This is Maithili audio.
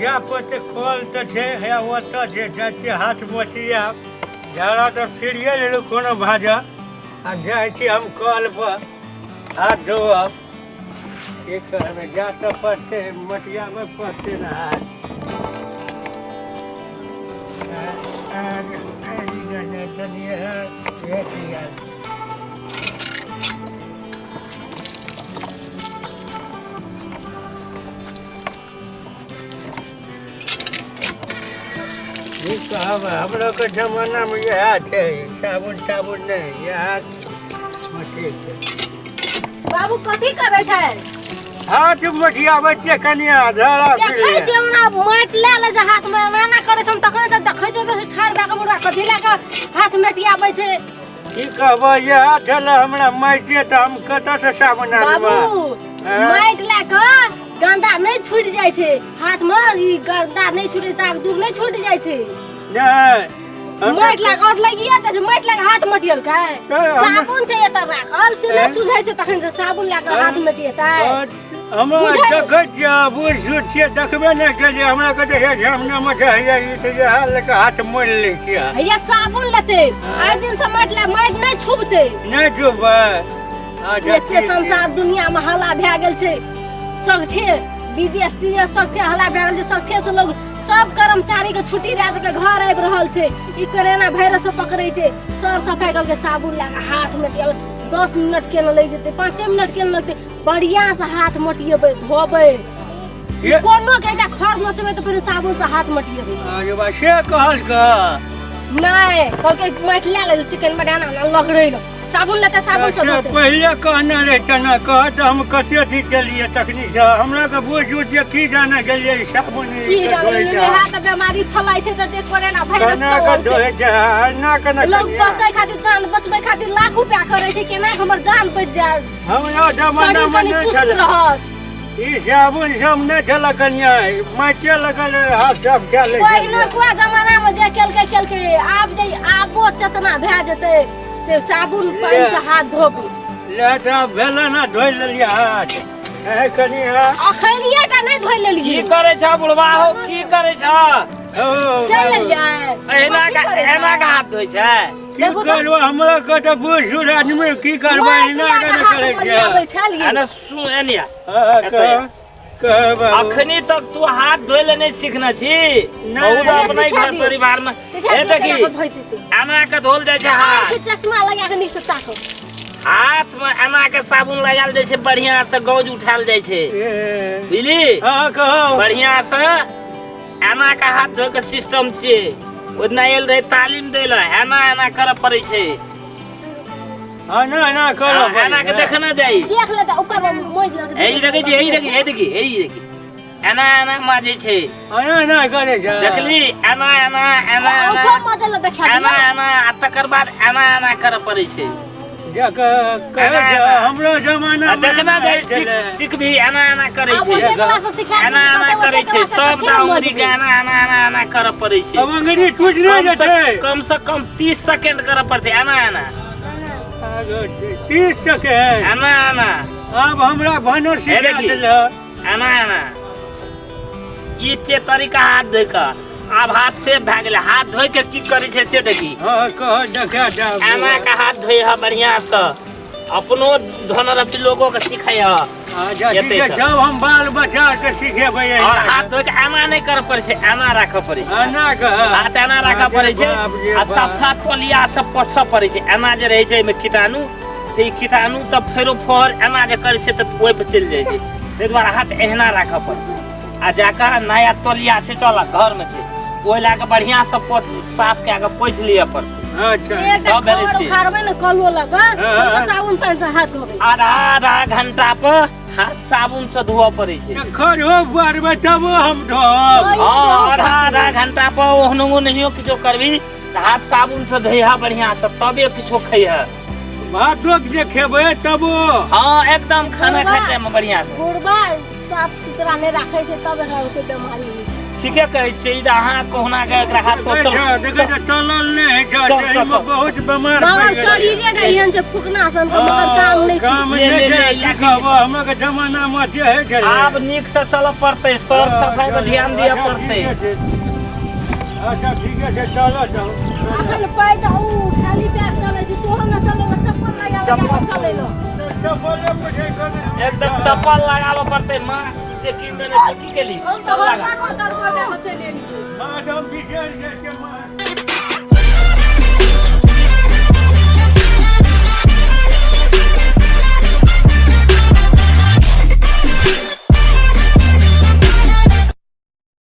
जा पड़तै, कल तऽ छै हैया ओतऽ छै, जाइ छियै हाथ मटियाब। झाड़ा तऽ फिरिए लेलहुँ कोनो भाजा। आब जाइ छी हम कल पर हाथ धोअब। की करबै, जा तऽ पड़तै, मटियाबऽ पड़तै ने हाथ। की कहब, हमरो के जमानामे इएह छै, साबुन साबुन नहि, इएह मटी छै। बाबू कथी करै छै? हाथ मटियाबै छियै कनिया, झड़ा। देखै छियै हमरा माटि लए लै छै हाथमे, एना एना करै छै। हम तखने से देखै छियै तऽ ठाढ़ भए कऽ बुढ़ा कथी लए कऽ हाथ मटियाबै छै? की कहबै, इएह छलै हमरा माटिए, तऽ हम कतऽसँ साबुन आनबै? बाबू, माटि लए कऽ गन्दा नहि छूटि जाइ छै हाथमे। ई गन्दा नहि छूटै, दाग दूर नहि छूटि जाइ छै। नहि, माटि लए कऽ आओर लगिए जाइ छै। माटि लए कऽ हाथ मटियलकै? साबुन छै एतऽ राखल, से नहि सुझै छै तखन से साबुन लए कऽ हाथ मटिएतै? हमरा देखै छियै, बूढ़ सूढ़ छियै, देखबे नहि केलियै। हमरा कहै छै सामनेमे छै, हैया ई तऽ इएह लऽ कऽ हाथ मोड़ि लै छियै। हैया साबुन लेतै, आइ दिन से माटि लए माटि नहि छुबतै। नहि छुबबै? अच्छा। एते संसार दुनिया मे हल्ला भए गेल छै, सगठे विदेश तिदेश सगठे हल्ला भए गेल छै। सगठे से लोग सब कर्मचारी के छुट्टी दए के घर आबि रहल छै। ई कोरोना वायरस से पकड़ै छै। सर सफाई करके साबुन लए कऽ हाथ में 10 मिनट केना लागि जेतै, 5 मिनट केना लगतै? बढ़िया से हाथ मटिएबै, धोबै, कोनो के एकटा खर नोचबै तऽ पहिने साबुन से हाथ मटिएबै। अरे बा, से कहलकै? नहि कहलकै, माटि लए लेल चिकन मटाना लगड़ै लए साबुन लेतै, साबुन से से धोतै। पहिले कहने रहै तेना कह तऽ हम कते अथी केलियै तखनी से। हमरा के बूझ उठ जे की जाने गेलियै ई साबुन ई की के जाने धोइ ई छै। वएह तऽ बेमारी फैलाइ छै, तऽ देख कोरोना वायरस केना के चलल छै। धोइ छै, एना केना लोग कनिया? बचै खातिर, जान बचबै खातिर लाख रुपया करै छै, केना के हमर जान बचि जाय, हमरा जमाना शरीर मे कनि नहि सुस्त छलै रहत। ई साबुन सब, नहि छलै कनिया, माटिए लगल रहै, हाथ साफ कए लै पहिने छलियै। कुआ जमाना मे जे केलकै केलकै, आब जे आबो चेतना भए जेतै से साबुन पानि से हाथ धोबै। ले तऽ आब भेलै ने, धोइ लेलियै हाथ। हे कनिया, अखनिये टा नहि धोइ की लेलियै? करै छ बुढ़वा हो, की करै छ? ओ चलि बाबू, जाय। एना कथी के करै एना छै? के हाथ धोइ छै? की देखू तऽ। करबै, हमरा के तऽ बूढ़ सूढ़ आदमी की करबै, माटि एना लए के कऽ ने हाथ करै छै। मलियाबै छलियै। एना सुन, एनिया। हँ, कह कह बाबू। अखनी तक तू हाथ धोइ ले नहि सीखने छी। नहि। बहुत अपने सिखा घर दियौ। परिवार में सिखा हे दियौ देखी, केना कऽ धोइ छै से। एना के धोल जाइ छै हाथ। आँखि चश्मा लगा कऽ नीक से ताकू। हाथ में एना के साबुन लगायल जाइ छै, बढ़िया से गौज उठायल जाइ छै। ए, बुझली? हँ, कहू। बढ़िया से एना के हाथ धोइ के सिस्टम छियै। ओहि दिना आयल रहै तालीम दै लए, एना एना करऽ पड़ै छै। हँ, ना ना करऽ हाँ, एना के पड़ै छै। देखना जाइ। देख ले तऽ ओकर मोजि लग। हे देखै छी, हे देखी, हे देखी, हे देखी, एना एना माजै छै। एना एना करै छै? देखली, एना एना एना एना। औठो मजल देखा एना दियौ। एना आ तकर बाद एना एना करऽ पड़ै छै। जे कहै एना छै एना। हमरो जमाना आ मे देखना एना जाइ, होइ सीख छलै। सीख भी, एना एना करै आब छै। ओते क्लास सिखा एना एना करै छै सबटा उंगली के, एना एना एना एना करऽ पड़ै छै। अब अंगुरी टूटि नहि कम से जेतै? कम से कम 30 सेकेंड करऽ पड़तै एना एना। 30 सेकेंड एना एना। आब हमरा भानस हे सिखा देखी। देलक। एना एना, ई छै तरीका हाथ धोइ कऽ। आब हाथ सेफ भए गेलै। हाथ धोइ के की करै छै से देखी। हँ, कह, देखा जाब। एना के हाथ धोइ ह बढ़िया से, अपनो धोने रहती, लोगो के सिखै ह। अच्छा, ठीक एतै छै। तऽ। जब हम बाल बच्चा के सिखेबै। और हाथ धोइ के एना नहि करऽ पड़ै छै, एना राखऽ पड़ै छै। एना के हाथ एना राखऽ पड़ै छै। बाप रे आ बाप। सफा तौलिया से पोछऽ पड़ै छै। एना जे रहै छै एहिमे कीटाणु, से ई कीटाणु तऽ फेरो फर एना जे करै छै तऽ ओहि पर चलि जाइ छै। ताहि दुआरे हाथ एहिना राखऽ पड़ै छै। आ जाकऽ नया तौलिया छै, चल घर मे छै, ओहि लए कऽ बढ़िआँ से पोछ, साफ कए कऽ पोछि लिअ पड़तै। अच्छा। एकटा तब भेलै खर से। उखाड़बै ने कलो लग, हाँ। साबुन पानि से हाथ धोबै। आधा आधा घंटा पर हाथ साबुन से धोअ पड़ै छै। खर हो बारबै तबो हम धोब। हँ, आधा आधा घंटा पर ओहनो नहियो किछो करबी तऽ हाथ साबुन से धोइह बढ़िआँ से, तबे किछो खैह। भातो जे खेबै तबो? हँ, एकदम खाना बुढ़बा। खाइ टाइम में बढ़िआँ से। बुढ़बा साफ सुथरा नहि राखै छै तब एकरा ओते बेमारी होइ छै। ठीके कहै छियै, ई तऽ अहाँ कहुना के एकरा हाथ पर चल। देखै छै, चलल नहि होइ छै। चल, चल, एहिमे चल। बहुत बेमार मगर पड़ि गेलै। शरीरे के एहन छै फुकना सन, तऽ मगर काम नहि छै। काम ले, नहि ले, छै। ले, की या कहबो, हमरा के जमाना मे जे होइ छलै। आब नीक से चलऽ पड़तै, सर सफाई पर ध्यान दिअ पड़तै। अच्छा, ठीके छै, चलो चलो। अखन पाइ तऽ उ खाली पैर चलै छै, सोहो ने चलै लए, चप्पल लगा लगा के चलै लए। चप्पले बुझै कने। एकदम चप्पल लगाबऽ पड़तै। मास्क जे कीन देने छै, की केली? हम तऽ चल लगा। हर दरवाजा में चलि एलियै। माँ, हम बिसरि जाइ छियै माँ।